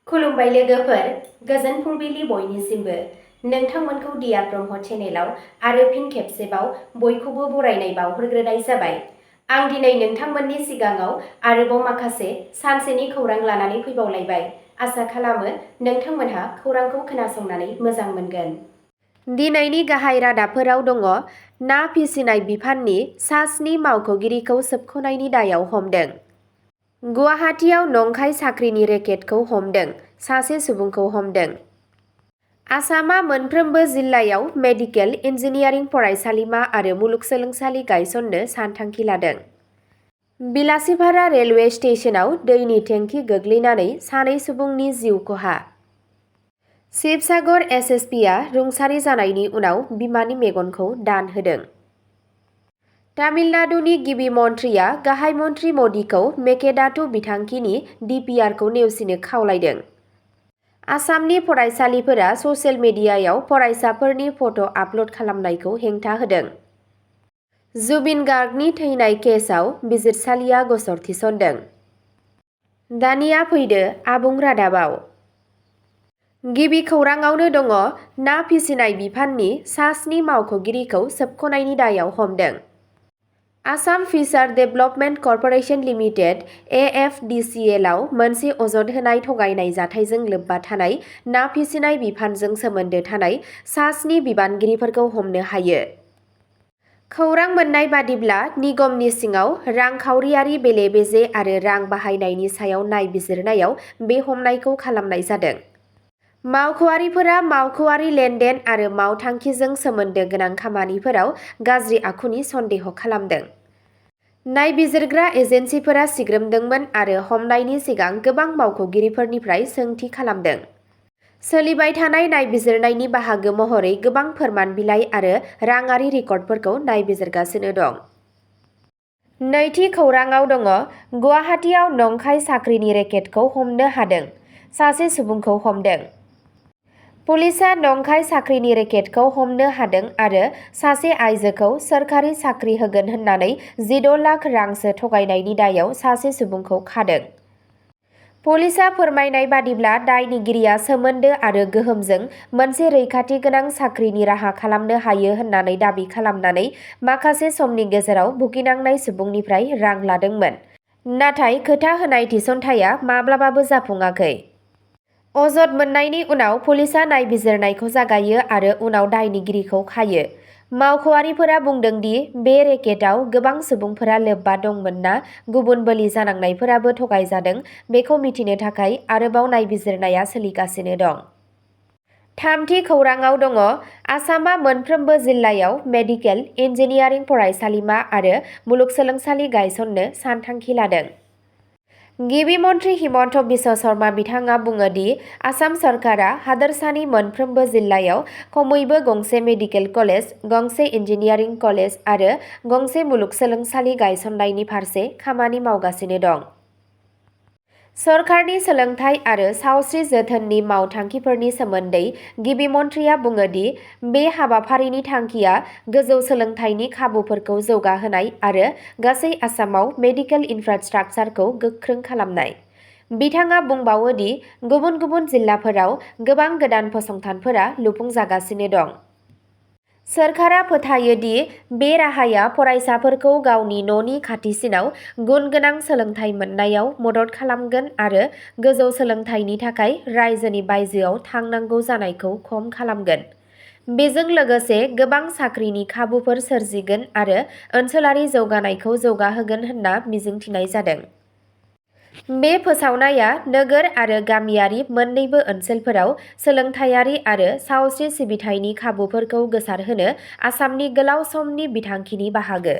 खुलुमबाय लोगोफोर, गोजोन फुंबिलि बयनिसिमबो। नोंथांमोनखौ डियार ब्रह्म चेनेलाव आरो फिन खेबसेबाव बयखौबो बरायनाय बावहरग्रोनाय जाबाय। आं दिनै नोंथांमोननि सिगाङाव आरोबाव माखासे सानसेनि खौरां लानानै फैबावलायबाय। आसा खालामो नोंथांमोनहा खौरांखौ खोनासंनानै मोजां मोनगोन। दिनैनि गाहाय रादाबफोराव दङ ना फिसिनाय बिफाननि सा 7 मावख'गिरिखौ सोबख'नायनि दायाव हमदों। गुवाहाटीआव नंखाय साख्रिनि रेकेटखौ हमदों, सासे सुबुंखौ हमदों। आसामा मोनफ्रोमबो जिल्लायाव मेडिकेल इन्जिनियारिं फरायसालिमा आरो मुलुगसोलोंसालि गायसननो सानथांखि लादों। बिलासिपारा रेलवे स्टेशनाव दैनि टेंकि गोग्लैनानै सानै सुबुंनि जिउ खहा। शिबसागर एसएसपिआ रुंसारि जानायनि उनाव बिमानि मेगनखौ दान होदों। तामिलनाडुनि गिबि मन्थ्रिया गाहाय मन्थ्रि मदिखौ मेकेदाटु बिथांखिनि डिपिआरखौ नेवसिनो खावलायदों। आसामनि फरायसालिफोरा ससियेल मिडियायाव फरायसाफोरनि फट' आपल'ड खालामनायखौ हेंथा होदों। जुबिन गार्गनि थैनाय केसआव बिजिरसालिया गसर थिसनदों। दानिया फैदो आबुं रादाबाव। गिबि खौराङावनो दङ ना फिसिनाय बिफाननि सा 7 मावख'गिरिखौ सोबख'नायनि दायाव हमदों। आसाम फिसार डेभेलपमेन्ट कर्परेसन लिमिटेड एएफडिसिएलआव मोनसे अजद होनाय थगायनाय जाथायजों लोब्बा थानाय ना फिसिनाय बिफानजों सोमोन्दो थानाय सा 7 बिबानगिरिफोरखौ हमनो हायो। खौरां मोन्नाय बादिब्ला निगमनि सिङाव रांखावरियारि बेले-बेजे आरो रां बाहायनायनि सायाव नायबिजिरनायाव बे हमनायखौ खालामनाय जादों। मावख'आरिफोरा मावख'आरि लेनदेन आरो मावथांखिजों सोमोन्दो गोनां खामानिफोराव गाज्रि आखुनि सन्देह खालामदों। नायबिजिरग्रा एजेन्सिफोरा सिग्रोमदोंमोन आरो हमनायनि सिगां गोबां मावख'गिरिफोरनिफ्राय सोंथि खालामदों। सोलिबाय थानाय नायबिजिरनायनि बाहागो महरै गोबां फोरमान बिलाइ आरो राङारि रेकर्डफोरखौ नायबिजिरगासिनो दं। नैथि खौराङाव दङ गुवाहाटीआव नंखाय साख्रिनि रेकेटखौ हमनो हादों, सासे सुबुंखौ हमदों। पुलिसआ नंखाय साख्रिनि रेकेटखौ हमनो हादों आरो सासे आइजोखौ सोरखारि साख्रि होगोन होननानै 16 लाख रांसो थगायनायनि दायाव सासे सुबुंखौ खादों। पुलिसआ फोरमायनाय बादिब्ला दायनिगिरिया सोमोन्दो आरो गोहोमजों मोनसे रैखाथि गोनां साख्रिनि राहा खालामनो हायो होननानै दाबि खालामनानै माखासे समनि गेजेराव भुगिनांनाय सुबुंनिफ्राय रां लादोंमोन। नाथाय खोथा होनाय थिसनथाया माब्लाबाबो जाफुङाखै। अजद मोन्नायनि उनाव पुलिसआ नायबिजिरनायखौ जागायो आरो उनाव दायनिगिरिखौ खायो। मावख'आरिफोरा बुंदों दि बे रेकेटआव गोबां सुबुंफोरा लोब्बा दंमोन ना गुबुन बोलि जानांनायफोराबो थगायजादों बेखौ मिथिनो थाखाय आरोबाव नायबिजिरनाया सोलिगासिनो दं। थामथि खौराङाव दङ आसामा मोनफ्रोमबो जिल्लायाव मेडिकेल इन्जिनियारिं फरायसालिमा आरो मुलुगसोलोंसालि गायसननो सानथांखि लादों। गिबि मन्थ्रि हिमन्त बिश्व शर्मा बिथाङा बुङो दि आसाम सरकारा हादोरसानि मोनफ्रोमबो जिल्लायाव खमैबो गंसे मेडिकेल कलेज, गंसे इन्जिनियारिं कलेज आरो गंसे मुलुगसोलोंसालि गायसननायनि फारसे खामानि मावगासिनो दं। सरकारनि सोलोंथाइ आरो सावस्रि जोथोननि मावथांखिफोरनि सोमोन्दै गिबि मन्थ्रिया बुङो दि बे हाबाफारिनि थांखिया गोजौ सोलोंथाइनि खाबुफोरखौ जौगाहोनाय आरो गासै आसामाव मेडिकेल इनफ्रास्ट्राक्चारखौ गोख्रों खालामनाय। बिथाङा बुंबावो दि गुबुन गुबुन जिल्लाफोराव गोबां गोदान फसंथानफोरा लुफुंजागासिनो दं। सोरखारा फोथायो दि बे राहाया फरायसाफोरखौ गावनि न'नि खाथिसिनाव गुन गोनां सोलोंथाइ मोननायाव मदद खालामगोन आरो गोजौ सोलोंथाइनि थाखाय रायजोनि बायजोआव थांनांगौ जानायखौ खम खालामगोन। बेजों लोगोसे गोबां साख्रिनि खाबुफोर सोरजिगोन आरो ओनसोलारि जौगानायखौ जौगाहोगोन होनना मिजिंथिनाय जादों। बे फोसावनाया नोगोर आरो गामियारि मोन्नैबो ओनसोलफोराव सोलोंथायारि आरो सावस्रि सिबिथायनि खाबुफोरखौ गोसारहोनो आसामनि गोलाव समनि बिथांखिनि बाहागो।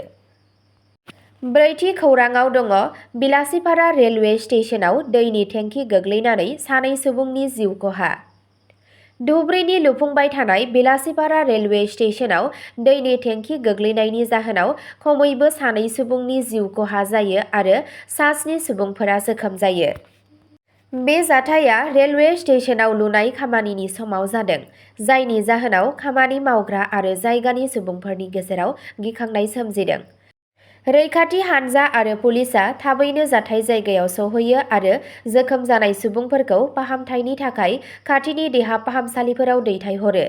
ब्रैथि खौराङाव दङ बिलासिपारा रेलवे स्टेशनाव दैनि टेंकि गोग्लैनानै सानै सुबुंनि जिउ खहा। धुबुरीनि लुफुंबाय थानाय बिलासिपारा रेलवे स्टेशनाव दैनि टेंकि गोग्लैनायनि जाहोनाव खमैबो सानै सुबुंनि जिउ खहा जायो आरो सा 7 सुबुंफोरा जोखोम जायो। बे जाथाया रेलवे स्टेशनाव लुनाय खामानिनि समाव जादों, जायनि जाहोनाव खामानि मावग्रा आरो जायगानि सुबुंफोरनि गेजेराव गिखांनाय सोमजिदों। रैखाथि हानजा आरो पुलिसआ थाबैनो जाथाय जायगायाव सौहैयो आरो जोखोम जानाय सुबुंफोरखौ फाहामथायनि थाखाय खाथिनि देहा फाहामसालिफोराव दैथायहरो।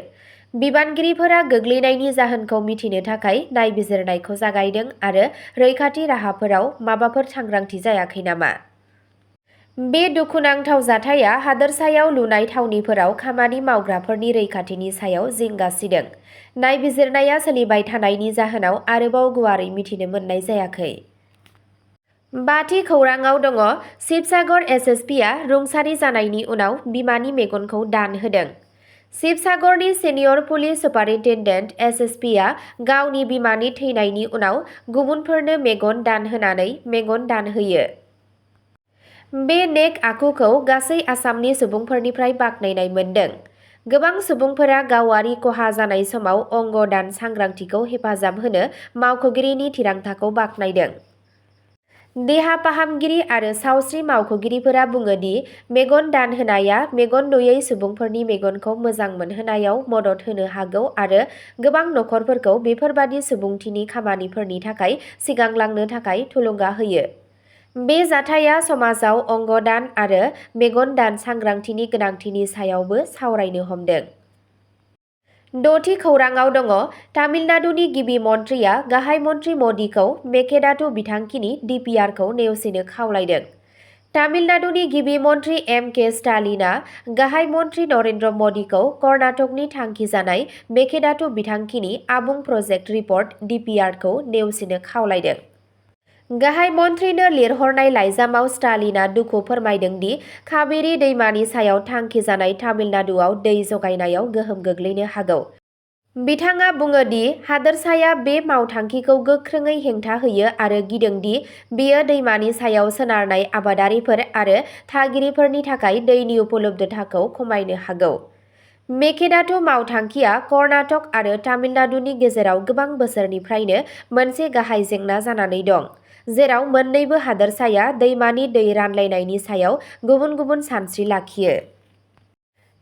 बिबानगिरिफोरा गोग्लैनायनि जाहोनखौ मिथिनो थाखाय नायबिजिरनायखौ जागायदों आरो रैखाथि राहाफोराव माबाफोर सांग्रांथि जायाखै नामा। बे दुखुनांथाव जाथाया हादोरसायाव लुनाय थावनिफोराव खामानि मावग्राफोरनि रैखाथिनि सायाव जिंगा सिदों। नायबिजिरनाया सोलिबाय थानायनि जाहोनाव आरोबाव गुवारै मिथिनो मोननाय जायाखै। बाथि खौराङाव दङ शिबसागर एसएसपिआ रुंसारि जानायनि उनाव बिमानि मेगनखौ दान होदों। शिबसागरनि सिनियर पुलिस सुपारिन्टेन्डेन्ट एसएसपिआ गावनि बिमानि थैनायनि उनाव गुबुनफोरनो मेगन दान होनानै मेगन दान होयो। बे नेक आखुखौ गासै आसामनि सुबुंफोरनिफ्राय बाख्नायनाय मोन्दों। गोबां सुबुंफोरा गावारि खहा जानाय समाव अंग दान सांग्रांथिखौ हेफाजाब होनो मावख'गिरिनि थिरांथाखौ बाख्नायदों। देहा फाहामगिरि आरो सावस्रि मावख'गिरिफोरा बुङो दि मेगन दान होनाया मेगन नुयै सुबुंफोरनि मेगनखौ मोजां मोनहोनायाव मदद होनो हागौ आरो गोबां नखरफोरखौ बेफोरबादि सुबुंथिनि खामानिफोरनि थाखाय सिगांलांनो थाखाय थुलुंगा होयो। बे जाथाया समाजाव अंग दान आरो मेगन दान सांग्रांथिनि गोनांथिनि सायावबो सावरायनो हमदों। द'थि खौराङाव दङ तामिलनाडुनि गिबि मन्थ्रिया गाहाय मन्थ्रि मदिखौ मेकेदाटु बिथांखिनि डिपिआरखौ नेवसिनो खावलायदों। तामिलनाडुनि गिबि मन्थ्रि एम.के. स्टालिनआ गाहाय मन्थ्रि नरेन्द्र मदिखौ कर्नाटकनि थांखि जानाय मेकेदाटु बिथांखिनि आबुं प्रजेक्ट रिपर्ट डिपिआरखौ नेवसिनो खावलायदों। गाहाय मन्थ्रिनो लिरहरनाय लाइजामाव स्टालिनआ दुखु फोरमायदों दि काबेरी दैमानि सायाव थांखि जानाय तामिलनाडुआव दै जगायनायाव गोहोम गोग्लैनो हागौ। बिथाङा बुङो दि हादोरसाया बे मावथांखिखौ गोख्रोङै हेंथा होयो आरो गिदों दि बेयो दैमानि सायाव सोनारनाय आबादारिफोर आरो थागिरिफोरनि थाखाय दैनि उपलब्धताखौ खमायनो हागौ। मेकेदाटु मावथांखिआ कर्नाटक आरो तामिलनाडुनि गेजेराव गोबां बोसोरनिफ्रायनो मोनसे गाहाय जेंना जानानै दं, जेराव मोन्नैबो हादोरसाया दैमानि दै रानलायनायनि सायाव गुबुन गुबुन सानस्रि लाखियो।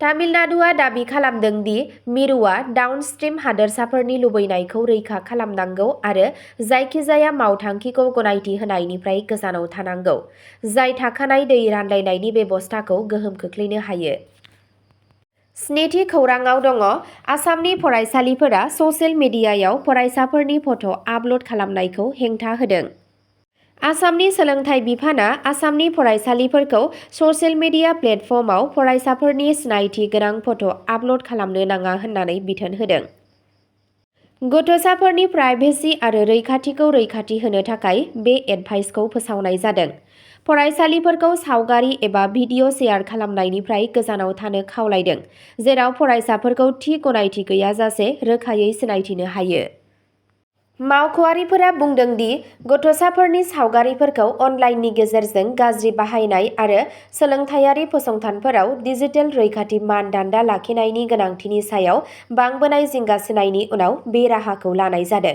तामिलनाडुआ दाबि खालामदों दि मिरुआ डाउनस्ट्रीम हादोरसाफोरनि लुबैनायखौ रैखा खालामनांगौ आरो जायखिजाया मावथांखिखौ गनायथि होनायनिफ्राय गोजानाव थानांगौ, जाय थाखानाय दै रानलायनायनि बेबस्थाखौ गोहोम खोख्लैनो हायो। स्निथि खौराङाव दङ आसामनि फरायसालिफोरा ससियेल मिडियायाव फरायसाफोरनि फट' आपल'ड खालामनायखौ हेंथा होदों। आसामनि सोलोंथाइ बिफानआ आसामनि फरायसालिफोरखौ ससियेल मिडिया प्लेटफर्मआव फरायसाफोरनि सिनायथि गोनां फट' आपल'ड खालामनो नाङा होननानै बिथोन होदों। गथ'साफोरनि प्राइभेसि आरो रैखाथिखौ रैखाथि होनो थाखाय बे एडभाइसखौ फोसावनाय जादों। फरायसालिफोरखौ सावगारि एबा भिडिअ शेयार खालामनायनिफ्राय गोजानाव थानो खावलायदों, जेराव फरायसाफोरखौ थि गनायथि गैयाजासे रोखायै सिनायथिनो हायो। मावख'आरिफोरा बुंदों दि गथ'साफोरनि सावगारिफोरखौ अनलाइननि गेजेरजों गाज्रि बाहायनाय आरो सोलोंथायारि फसंथानफोराव डिजिटेल रैखाथि मानदान्दा लाखिनायनि गोनांथिनि सायाव बांबोनाय जिंगासिनायनि उनाव बे राहाखौ लानाय जादों।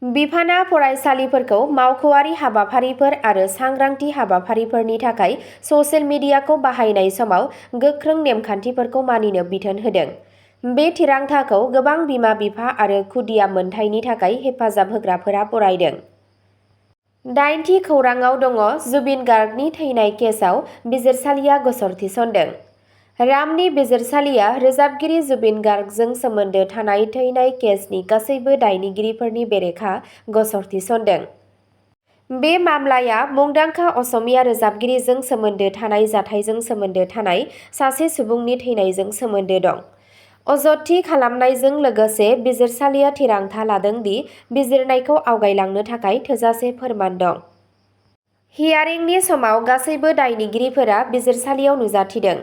बिफानआ फरायसालिफोरखौ मावख'आरि हाबाफारिफोर आरो सांग्रांथि हाबाफारिफोरनि थाखाय ससियेल मिडियाखौ बाहायनाय समाव गोख्रों नेमखान्थिफोरखौ मानिनो बिथोन होदों। बे थिरांथाखौ गोबां बिमा-बिफा आरो खुदिया मोनथायनि थाखाय हेफाजाब होग्राफोरा बरायदों। दाइनथि खौराङाव दङ जुबिन गार्गनि थैनाय केसआव बिजिरसालिया गसर थिसनदों। रामनि बिजिरसालिया रोजाबगिरि जुबिन गार्गजों सोमोन्दो थानाय थैनाय केसनि गासैबो दायनिगिरिफोरनि बेरेखा गसर थिसनदों। बे मामलाया मुंदांखा असमिया रोजाबगिरिजों सोमोन्दो थानाय जाथायजों सोमोन्दो थानाय सासे सुबुंनि थैनायजों सोमोन्दो दं। अजदथि खालामनायजों लोगोसे बिजिरसालिया थिरांथा लादों दि बिजिरनायखौ आवगायलांनो थाखाय थोजासे फोरमान दं। हियारिंनि समाव गासैबो दायनिगिरिफोरा बिजिरसालियाव नुजाथिदों।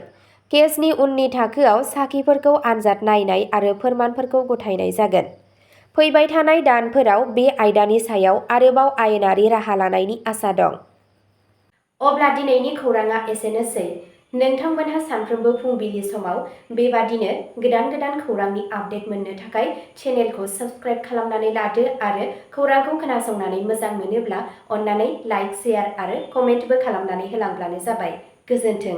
केसनि उननि थाखोआव साखिफोरखौ आनजाद नायनाय आरो फोरमानफोरखौ गथायनाय जागोन। फैबाय थानाय दानफोराव बे आयदानि सायाव आरोबाव आयेनारि राहा लानायनि आसा दं। अब्ला दिनैनि खौराङा एसेनोसै। नोंथांमोनहा सानफ्रोमबो फुंबिलि समाव बेबादिनो गोदान खौरांनि आपडेट मोननो थाखाय चेनेलखौ साबस्क्राइब खालामनानै लादो आरो खौरांखौ खोनासंनानै मोजां मोनोब्ला अन्नानै लाइक, शेयार आरो कमेन्टबो खालामनानै होलांब्लानो जाबाय। गोजोन्थों।